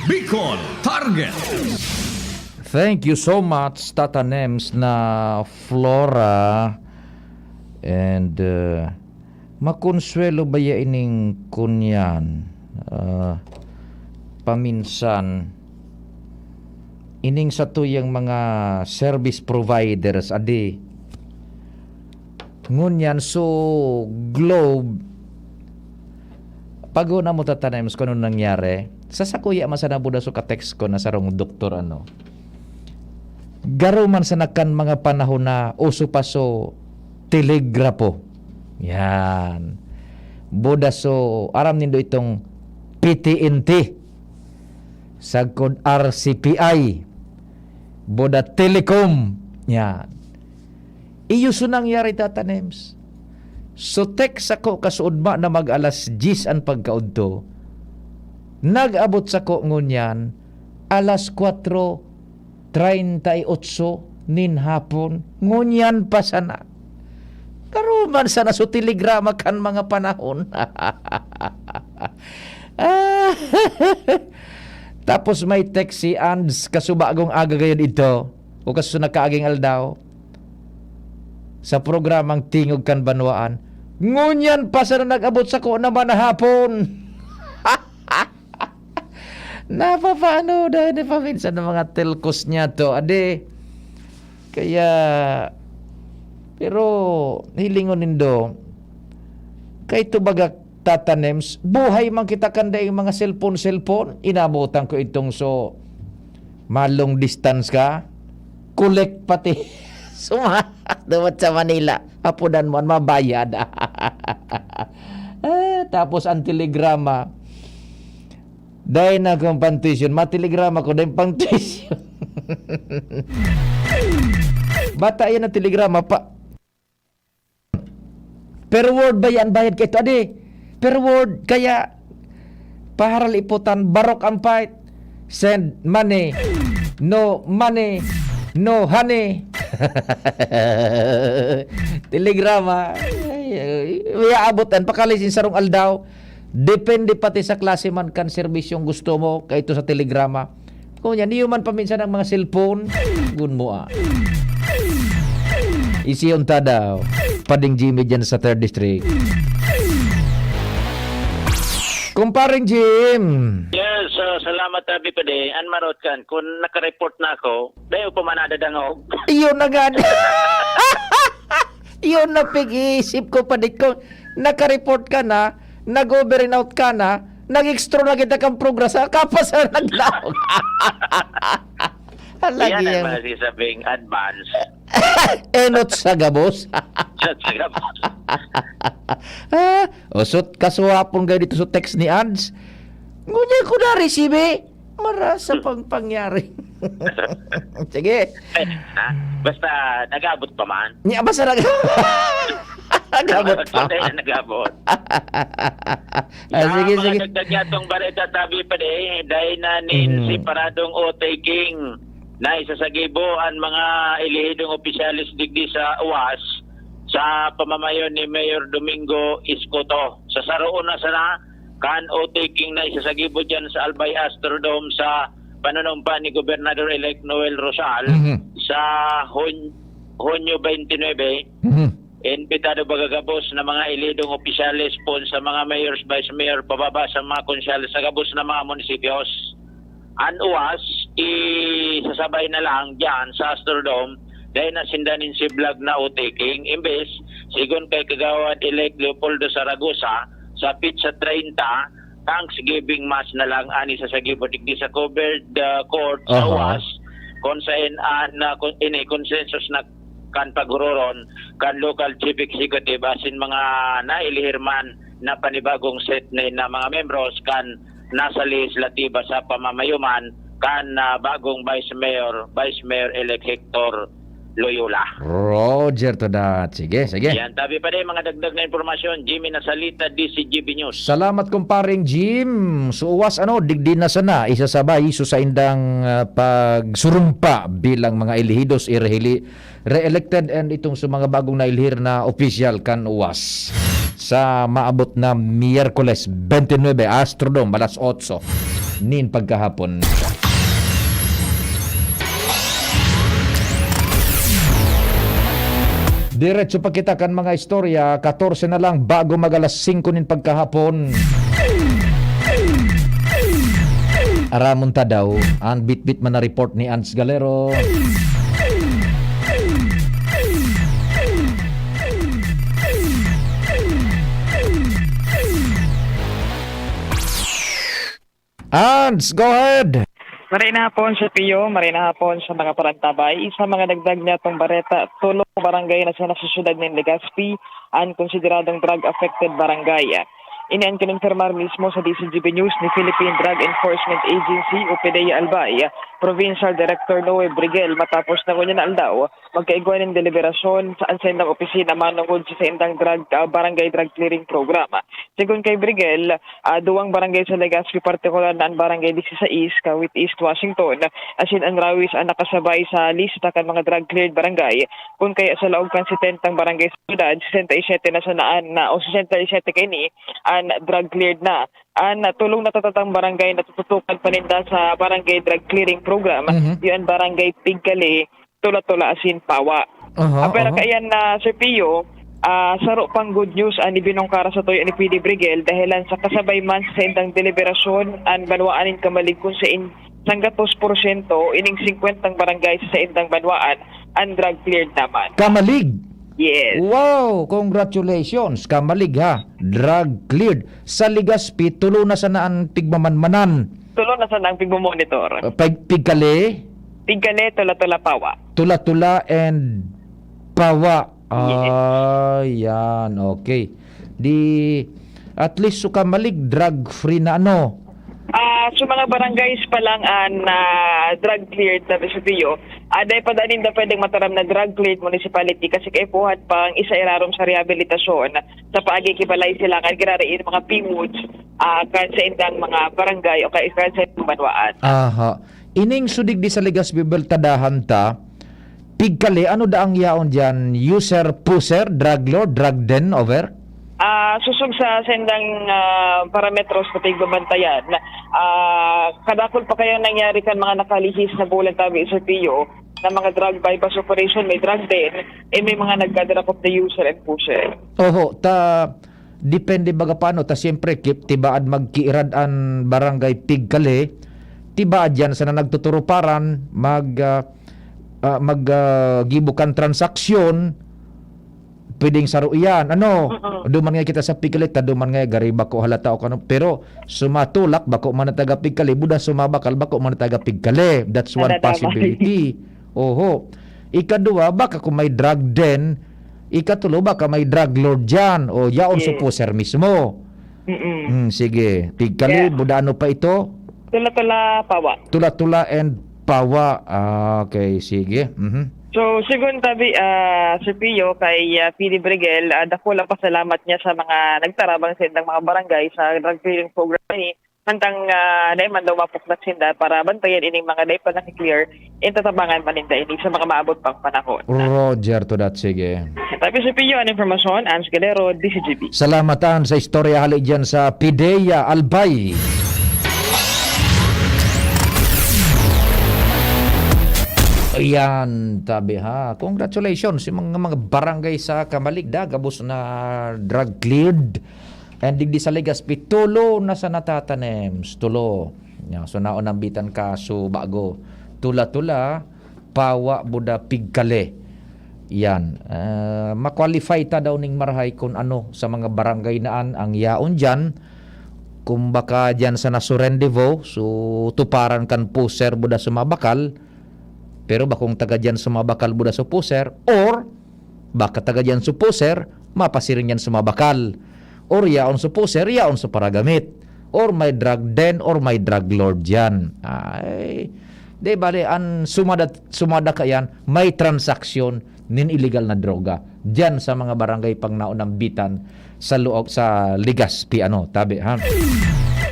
Bicol Target. Thank you so much, Tata Nems na Flora. And uh, makonsuelo ba ya ining kunyan? Uh, paminsan, ining sa tuyang mga service providers, adi. Ngunyan, so, Globe, pag-una mo, Tata Nems, kung ano nangyari, sa sakuya man sana buda so ka-text ko na sarong doktor, ano, garo man sana kan mga panahon na uso pa so telegrapo. Yan. Buda so, aram nindo itong P T N T, sagkod R C P I, buda Telecom. Yan. Iyo so nangyari, Tata Nems. So, text ako kasuodma na mag-alas diyes an pagkaudto. Nag-abot sako ngunyan, alas kwatro treinta y ocho nin hapon. Ngunyan pa sana. Garo man sana so telegrama kan mga panahon. Ah, tapos may text si Ands, kasubagong aga gayod ito, o kaso nakaaging aldaw, sa programang Tingog kan Banwaan. Ngunyan pa sana nag-abot sako na manahapon. Napapaano dahil ni paminsan ng mga telcos niya to, ade. Kaya, pero hilingon nindo, kay tubaga, Tata Nems, buhay man kita kan daing mga cellphone-cellphone, inabutan ko itong so, ma-long distance ka, collect pati. Suma, dumat sa Manila, apudan mo, an mabayad. Ah, tapos ang telegrama, dahil na akong pang-tuition, matelegrama ko, dahil pang-tuition. Bata yan ang telegrama, pa, per word ba yan? Bayad ka ito, adi? Per word, kaya paharalipotan, barok ang fight. Send money. No money. No honey. Telegrama. Ay, ay, may aabotan. Pakalisin sarong aldaw. Depende pati sa klase man kan serbisyong gusto mo, kaito sa telegrama. Kung yan, iyo man paminsan ang mga cellphone, gun mo ah. Isi unta daw, Pading Jimmy dyan sa third District. Kumparing Jim! Yes, uh, salamat, Abi Pade. An marot kan, kung nakareport na ako, dayo pa man nadadangog. Iyo na nga. Iyo na pig-iisip ko, Pade, kung nakareport ka na, nag-over and out ka na, nag-extra na kita kang prograsa, kapas na naglaog. Halagi Yan ang yan. Masisabing advance. Enot sa gabos. Sa sagabos. Ah, o, so, kasuhapon kayo dito sa text ni Ads. Ngunyan ko na-receive eh. Marasa pang pangyari. Sige. Ha? Basta nag-abot pa man. Nya, basta nag- Nag-abot pa. Basta nag-abot. Ah, sige, Sa mga sige. dagdag niya itong bareta, sabi pa di, dahil na nin Mm. separadong oath-taking na isasagibo ang mga elehidong opisyales digdi sa UAS sa pamamayon ni Mayor Domingo Escoto. Sa saroon na sana kan oath-taking na isasagibo dyan sa Albay Astrodome sa panunumpa ni Gobernador-elect Noel Rosal Mhm. sa Hun- Hunyo twenty-nine, Mhm. Imbitado baga gabos na mga elidong opisyales pon sa mga mayors, vice mayor, pababa sa mga konsyales sa gabos na mga munisipios. An uwas, isasabay na lang diyan sa Astrodome, dahil na sinda nin siblag na utiking. Imbes, sigon kay Kagawad Elect Leopoldo Saragosa, sa petsa treinta, Thanksgiving Mass na lang an isasagibo digdi sa covered, ah, court sa Aha. uwas, kung saan an, ah, kon-, ini, consensus na kan paghuroron kan local chief executive asin mga nailihir man na panibagong set na, na mga membros kan nasa lehislatiba sa pamamayuman kan, ah, bagong Vice Mayor, Vice Mayor-elect Hector Loyola. Roger to that. Sige, sige. Yan, tabi pa din mga dagdag na impormasyon. Jimmy Nasalita, D C G B News. Salamat, kumparing Jim. So, uwas, ano, digdi na sana isasabay so sa indang, ah, pagsurumpa bilang mga elehidos, irehili-, re-elected, and itong sa mga bagong nailhir na opisyal kan uwas. Sa maabot na Miyerkules twenty-nine, Astrodome, alas otso nin pagkahapon. Diretso pa kita kan mga istorya, katorse na lang bago mag alas singko nin pagkahapon. Aramon ta daw, an bitbit man na report ni Ans Galero. Ans, go ahead! Maray na hapon, Sir Pio. Maray na hapon sa mga parantabay. Sa mga dagdag niyatong bareta, tulo barangay na sa, na sa siyudad nin Legazpi an konsideradong drug-affected barangay. Ini an kinumpirmar mismo sa D C G B News ni Philippine Drug Enforcement Agency o PDEA Albay, Provincial Director Noe Briguel, matapos na ngunyan na aldaw magkaigwa nin deliberasyon sa, sa indang opisina manongod sa, sa indang drug, ah, barangay drug clearing program. Sigon kay Briguel, ah, duwang barangay sa Legazpi, partikular na an Barangay Disisais, Kawit East, Washington, asin an Rawis an nakasabay sa lista kan mga drug cleared barangay. Kun kaya sa laog kan setentang barangay sa syudad, sesenta y sete na sana an, na, o sesenta y sete kaini an drug cleared na. An tulong natatatang barangay na tututukan pa ninda sa barangay drug clearing program, Mhm. iyo an Barangay Pigkali, Tula-Tula asin Pawa. Aha, Ah, pero aha. kaiyan na, Sir Pio, ah, saro pang good news an ibinungkara sa tuyo ni P D Briguel dahelan sa kasabay man sa indang deliberasyon an banwaan nin Camalig kun sain sanggatos porsyento ining singkwentang barangay sa indang banwaan an drug cleared naman. Camalig? Yes. Wow! Congratulations! Camalig, ha? Drug cleared. Sa Legazpi, tulo na sana an pigmamanmanan. Tulo na sana ang pigmamonitor. Uh, pig-, Pigkali? Pigkali, Tula-Tula, Pawa. Tula-Tula and Pawa. Yes. Ah, yan. Okay. Di, at least, so Camalig, drug-free na ano? Ah, so mga barangays pa lang an, ah, drug cleared na munisipyo. Ah, dai pa dai ninda pwedeng mataram na drug cleared municipality kasi kaipuhan pang isa irarom sa rehabilitasyon sa paagi ki balay sila kan girari in mga P M O Ds, ah, kan sa indang mga barangay o kay kan sa indang banwaan. Aha. Ining sudig di sa Legazpi, Bibel, tadahan ta, Pigkali, ano da ang yaon diyan? User, pusher, drug lord, drug den, over? Ah, susog sa sendang, ah, parametros na pigbabantayan, ah, kadakul pa kaya nangyari kan mga nakalihis na bulan tabi sa P O na mga drug buy-bust operation, may drug den, eh, may mga nagkadarakop na user and pusher. Oho, ta, depende baga paano, ta siyempre, ki-, tibaad magkiirad an barangay Pigkali, tibaad yan sana nagtuturuparan, mag, ah, ah, mag, ah, gibo kan transaksyon, pwedeng saro iyan, ano? Mm-mm. Duman nga kita sa Pigkali, ta duman nga gari bako halata o kano, pero sumatulak, bako man na taga Pigkali, buda sumabakal, bako man na taga Pigkali. That's one Nadadamay. Possibility. Oho. Ikaduwa, baka kung may drug den, ikatulo, baka may drug lord diyan, o yaon Yes. supposer mismo. Mm-mm. Hmm, sige. Pigkali, Yeah. buda ano pa ito? Tula-Tula, Pawa. Tula-Tula and Pawa. Ah, okay, sige. Mhm. So, sigon tabi, ah, Sir Pio, kay, ah, P D Brigel, ah, dakul ang pasalamat niya sa mga nagtarabang sa indang mga barangay sa drug clearing program ni, mantang, ah, dai man daw mapuklat sinda para bantayan ining mga dai pa naki-clear, itatabangan pa ninda ini sa mga maabot pang panahon. Roger to that, sige. Tabi, Sir Pio, an impormasyon, Ans Galero, D C G B. Salamat, Ans, sa istorya hali dyan sa Pidea, Albay. Ayan, tabi ha. Congratulations sa mga, mga barangay sa Camaligda, gabos na drug cleared. And digdi sa Legazpi, tulo na sa natatanems. Tulo. Ya, so, naon ang bitan ka, so, bago. Tula-tula, pawa, buda, pigkale. Yan. Ah, ma-qualify ta daw ning marahay kung ano sa mga barangay na an ang yaon dyan. Kung baka dyan sa Nasurendevo, so, tuparan kan poser, buda, sumabakal. Pero bakong taga diyan sa mga bakal buda sa poser, or baka taga diyan sa poser, mapasiring yan sa mga bakal. Or yaon sa poser, yaon sa paragamit. Or may drug den, or may drug lord yan. Ay, di bale, ang sumada, sumada ka yan, may transaksyon nin illegal na droga. Diyan sa mga barangay pang naunambitan sa loob, sa Legazpi, ano, tabi, ha?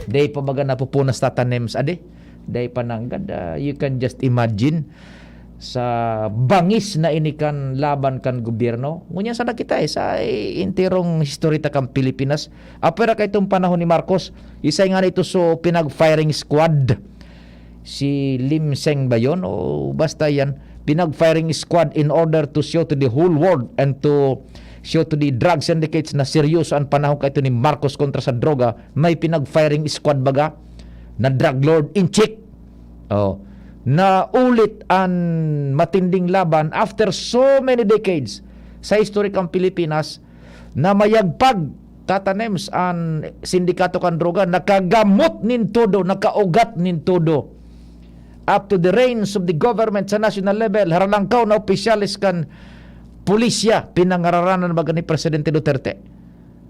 Di pa baga napupunas tatanems, ade? Dai pa nanggad, ah, you can just imagine sa bangis na ini kan laban kan gobyerno. Ngunyan sana kita, eh, sa, eh, enterong historita kan Pilipinas. Apwera kaitong panahon ni Marcos, isay nga nito so pinag-firing squad. Si Lim Seng ba yun? O basta yan. Pinag-firing squad in order to show to the whole world and to show to the drug syndicates na seryoso ang panahon kaito ni Marcos kontra sa droga. May pinag-firing squad baga na drug lord in check. Oh, naulit an matinding laban after so many decades sa history kan Pilipinas na mayagpag tatanems an sindikato kan droga, nakagamot nin todo, nakaugat nin todo. Up to the reins of the government sa national level, haralangkaw na opisyales kan pulisya, pinangararanan baga ni Presidente Duterte.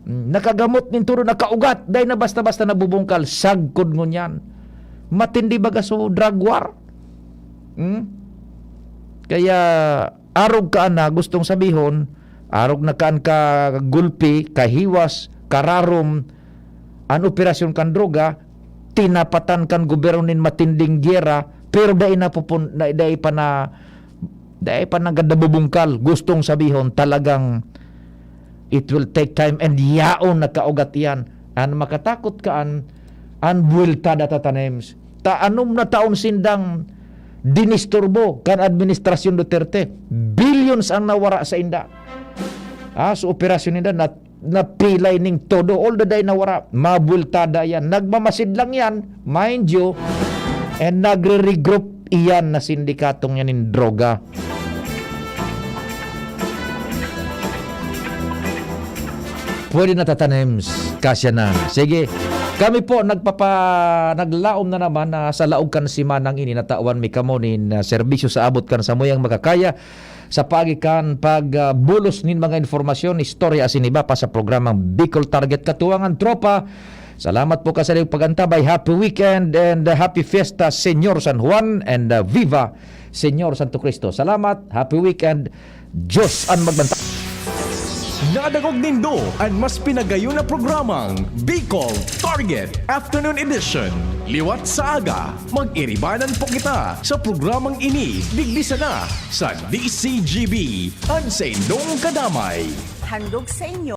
Mm, nakagamot nin todo, nakaugat, dai na basta-basta nabubungkal, sagkod ngunyan. Matindi baga so drug war. Mm? Kaya arog ka ana, gustong sabihon, arog na kaan ka gulpi, kahiwas, kararom, an operasyon kan droga, tinapatan kan gobyerno nin matinding giyera, pero dai na pupun-, dai, dai pa na, dai pa nanggad nabubungkal. Gustong sabihon, talagang it will take time and yaon na kaugat iyan. An makatakot kaan, an buwelta da tatanems. Ta anom na taon sindang dinisturbo kan administrasyon Duterte. Billions ang nawara sa inda. Ah, so operasyon ninda na, napilay ning todo. All the day nawara. Mabultada yan. Nagmamasid lang yan, mind you. And nagre-regroup iyan na sindikatong yan nin droga. Pwede na tatanems. Kasya na. Sige. Kami po nagpapa-, naglaom na naman na sa laog kan semanang ini natawan mi kamo nin, ah, serbisyo sa abot kan samuyang makakaya sa paagi kan pag, ah, bulos nin mga informasyon, istorya asin iba pa sa programang Bicol Target. Katuwangan, tropa, salamat po kan saindong pag-antabay. Happy weekend and, ah, happy fiesta, Señor San Juan, and, ah, viva Señor Santo Cristo. Salamat, happy weekend. Diyos an magbantay. Nadangog nindo an mas pinagayon na programang Bicol Target Afternoon Edition. Liwat sa aga, mag-iribanan po kita sa programang ini digdi sana sa D C G B, an saindong kadamay. Handog sa inyo